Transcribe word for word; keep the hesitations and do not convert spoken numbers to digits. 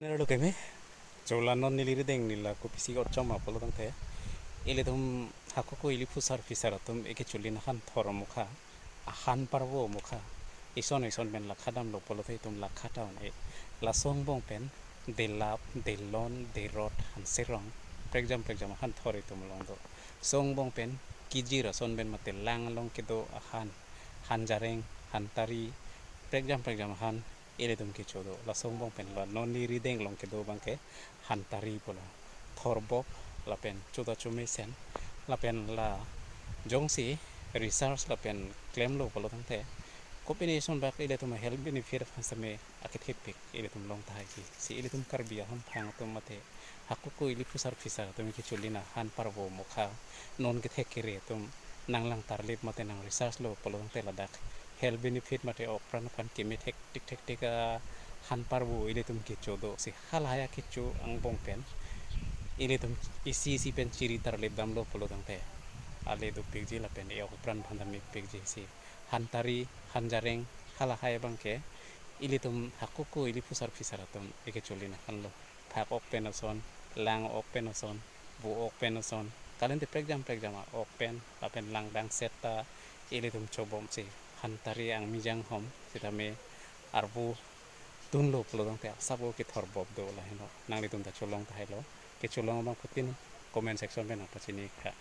Nera lo keme, chola non neli rideng neli la kopisi kachom apotangte, ilitum hako ko ili phusar phisar atum eke chuli na han thor mukha, ahan parvo mukha, ison ison pen lakha damlo pulote itum lakha ta un-e. Laso angbong pen delap, delon, derot, hanserong, prekjam prekjam ahan thor itum along do. Laso angbong pen kijir ason pen mate lang along kedo ahan, hanjareng, hantari, prekjam prekjam ahan ilitum kecho do. Laso angbong pen la non neli rideng along kedo abangke hantari pulo. Thorbop lapen choda chomesen lapen la jongsi research lapen klemlo pulotangte, combination bak ilitum health benefit aphan same akethepik ilitum long tahai ki. Si ilitum Karbi ahamphang atum mate hako ko ili phusar phisar atum eke chuli na han parvo mukha, non kethek kere atum nanglang tarlip mate nang research lo pulotangte ladak health benefit mate ok pran aphan keme thektik thektik ahan parvo ilitum kecho do. Si halahai akecho angbong pen ilitum isi isi pen chiri tarlip damlo pulotangte ale dopikji lapen e-ok pran aphan dam-ikpikji. Si hantari, hanjareng, halahai abangke ilitum hako ko ili phusar phisar atum eke chuli na hanlo. Phak ok pen ason, lang ok pen ason, vo ok pen ason, kalite prekjam prekjam a-ok pen lapen lang dangset ta ilitum chobom. Si hantari angmi janghom sitame arvo dunlo pulotangte asap o kethor bop do. Laheno nanglitum ta cholong tahai lo. Kecholong abang phutin comment section pen nangpachini tha.